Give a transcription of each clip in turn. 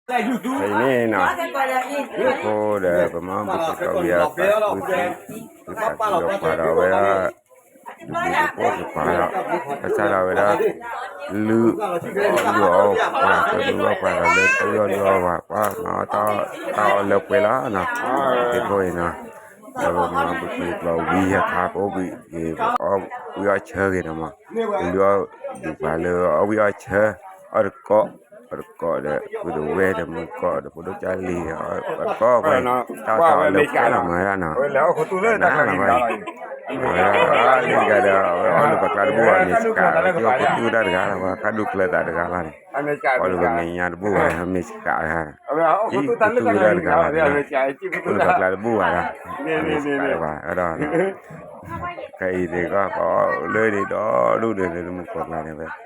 ဖဲအံၤန့ၣ်နီၤ, အဃိဒီး ပမၤဘူၣ်စ့ၢ်ကီးဝံၤအသးခုသးခု သုသးခုဒီးပှၤဒီးဝဲဒၣ် တဘျုးတပိၢ်တပၤဒီး ဘၣ်ဆၣ်ဒီးဝဲဒၣ် လုၢ်အီၣ်လုၢ်အီပှၤ ကလုၢ်အီၣ်ပှၤဒီးလၢတၢ်လုၢ်အီၣ်လုၢ်အီပှၤ ပှၤမၤအီၣ်တၢ်အီၣ်လၢပှဲၤလီၤနီၤ, ဒ်သိးအံၤနီၤ, ဒီးပမၤဘူၣ်စ့ၢ်ကီးဝံၤအခါ ပအိၣ်ဘှံးက့ၤ ပအီၣ်ဝံၣ်အီၣ်ဆၢက့ၤနီၤမး, ပလုၢ်အီၣ်ဒုးပှၤလၢအီၣ်ဝံၣ်အီၣ်ဆၢ အီၣ်တကိး အီၣ်တကိးဒီး ဖုတဝဲဒီးမုၢ်ကီၢ်ဒီး ဖိဒိၣ်ကၢ်လံၤဒီး အီၣ်တကိးပှၤ တၢ်အီၣ်တၢ်အီလၢပှဲၤလီၤမးဒၣ်နီၤ, နၤလီၤဘၣ်အံၤ, အဝဲဒၣ်လၢတဂၤဒီး အဝဲအီၣ်လၢပှၤကျါတဘူၣ်ဘၣ် မ့ၢ်စကး အဝဲက့ၤအီၣ်ခူသူၣ်တၢ်တဂၤလီၤ ပှၤကါဒိၣ်ကျၢၤသးတဂၤလီၤန့ၣ်, အီၣ်လၢပမဲာ်ညါတဘူၣ်ဘၣ် မ့ၢ်စကးတဂၤ, ကံၣ်ခူသူၣ်တၢ်တဂၤလီၤန့ၣ်, အီၣ်လၢပှၤကျါတဘူၣ်ဘၣ်လီၤ, မ့ၢ်စကးတဂၤ အဲၣ်ဒိး ခဲအံၤန့ၣ်ကီး ပအီၣ်လၢန့ၣ်ဒီဒူၣ်န့ၣ် လၢမုၢ်ကီၢ်ကျါန့ၣ်ဝဲ,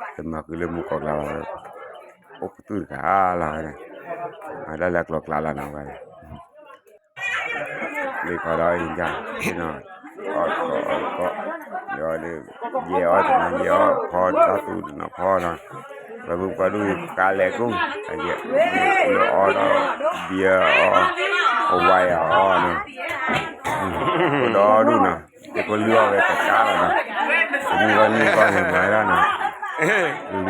တမၤဃုာ်လၢမုၢ်ကီၢ်ကျါဘၣ်, အိၣ်ခူသူၣ်တဂၤလီၤ, ဒၣ်လၢအကျိၤကျါလီၤနီၤဝဲ, လ့ခီဒီးအံၤ အီၣ်တကိးအီၣ်တကိး, ဒီး ယဲၢ်အီၣ်တနီၤ ယဲၢ်အီၣ်ဖီတၢ်သူတနီၤဖီနီၤ, ပှၤမုၢ်ပှၤဒူၣ်ကါလဲၤကူၣ်, အီၣ်ဒီး ဘံအီၣ်, အဝဲအီၣ်နီၤ, အိၣ်ဒီဒူၣ်နီၤ, ယဖိလုၢ်အီၣ်ဝဲတကါလီၤနီၤ, တနံၣ်ဂီၢ်နံၣ်ဂီၢ်န့ၣ်မၤဝဲဒၣ်နီ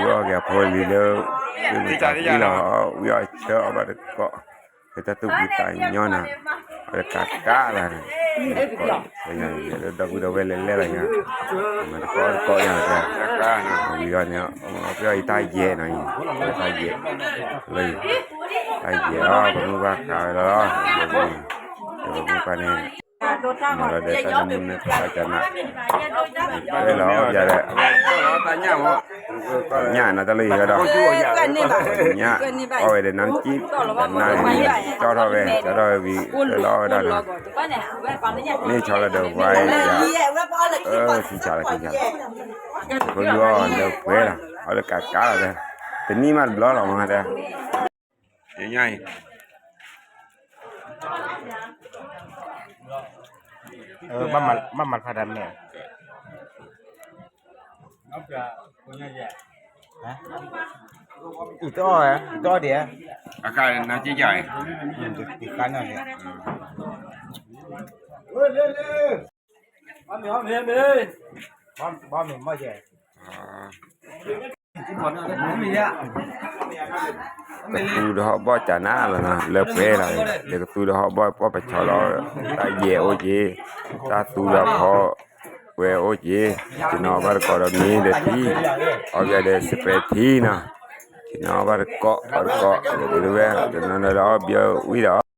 ၤ, လုၢ်အီၣ်က့ၤအဖိလံၤလၢ လၢမုၢ်တၢ်သံလီၤ, ဝံၣ်အီၣ်ဆၢအီၣ်ဘၣ်တကိး, လၢတၢ်သူၣ်ဖှံသးညီနီၤ, အဝဲတကါကါလီၤ, လၢဒီပုၢ်ဒီဝဲၢ်လဲၤလဲၣ်လီၤယၤ, မၤတကိးတကိးယၤ, ဝံၤအီၤန့ၣ် ပအီၣ်အံၤတၢ်ယဲၢ်နီၤအံၤ, တၢ်ယဲၢ်, လၢ တၢ်ယဲၢ်အီၤ ပမုၢ်ဘၣ်ဃးဝဲလီၤ, ပမုၢ်ဘၣ်န့ၣ် မၤလီၤဒီးတၢ်နမူန့ၣ် တၢ်ကနး, ဝဲလီၤယၤဒီး ညၣ်နီၤတၢ်လၢယၤဒီး, ညၣ်, အီၣ်ဝဲဒီးနါတကံၢ်, နါန့ၣ် ကၠီထီၣ်ဝဲ ကၠီထီၣ်ဝဲဝံၤ လၢလီၤဝဲဒၣ်နီၤ, န့ၢ်ဆီလီၤဒီးဝဲယၤ, အၢ ထံဆးလီၤထံဆးလီၤ, ဖိလုၢ်အီၣ်လၢပှဲၤလီၤ အီၣ်လၢကးကးလီၤဒီး, တနံၣ်မးတဘျီလီၤမးဒီး ညါအံၤ ဘၣ်မၤဖးဒၣ်မဲာ်, အံၤတအီၣ်, တအီၣ်ဒံး, အခါနၤက့ယၤအံၤ, တခါန့ၣ်, ဘၣ်မ့ၢ်ဘၣ်မ့ၢ်, ဘၣ်မ့ၢ်ဘၣ်ယဲၢ် ကသူဒီးဟီၣ်ဘီၣ်ကနၣ်လီၤနီၤ လၢပှဲၤလီၤ, ဒီးကသူဒီးဟီၣ်ဘီၣ်ပှၢ်ပဆီလီၤ, တၢ်ယဲၢ်အိၣ်က့ၤ, တၢ်သူဒီးဖီဝဲအိၣ်က့ၤ, ယနီၣ်ဘၣ်တကိးဒီးမ့ၤဒီးထံ, အီၣ်ဘၣ်ဒီးစပဲးထံနီၤ, ယနီၣ်ဘၣ်တကိးအီၣ်တကိး, ဝဲတနီၤနီၤဒီးအီၣ်ဘၣ်ဝံၤဒီး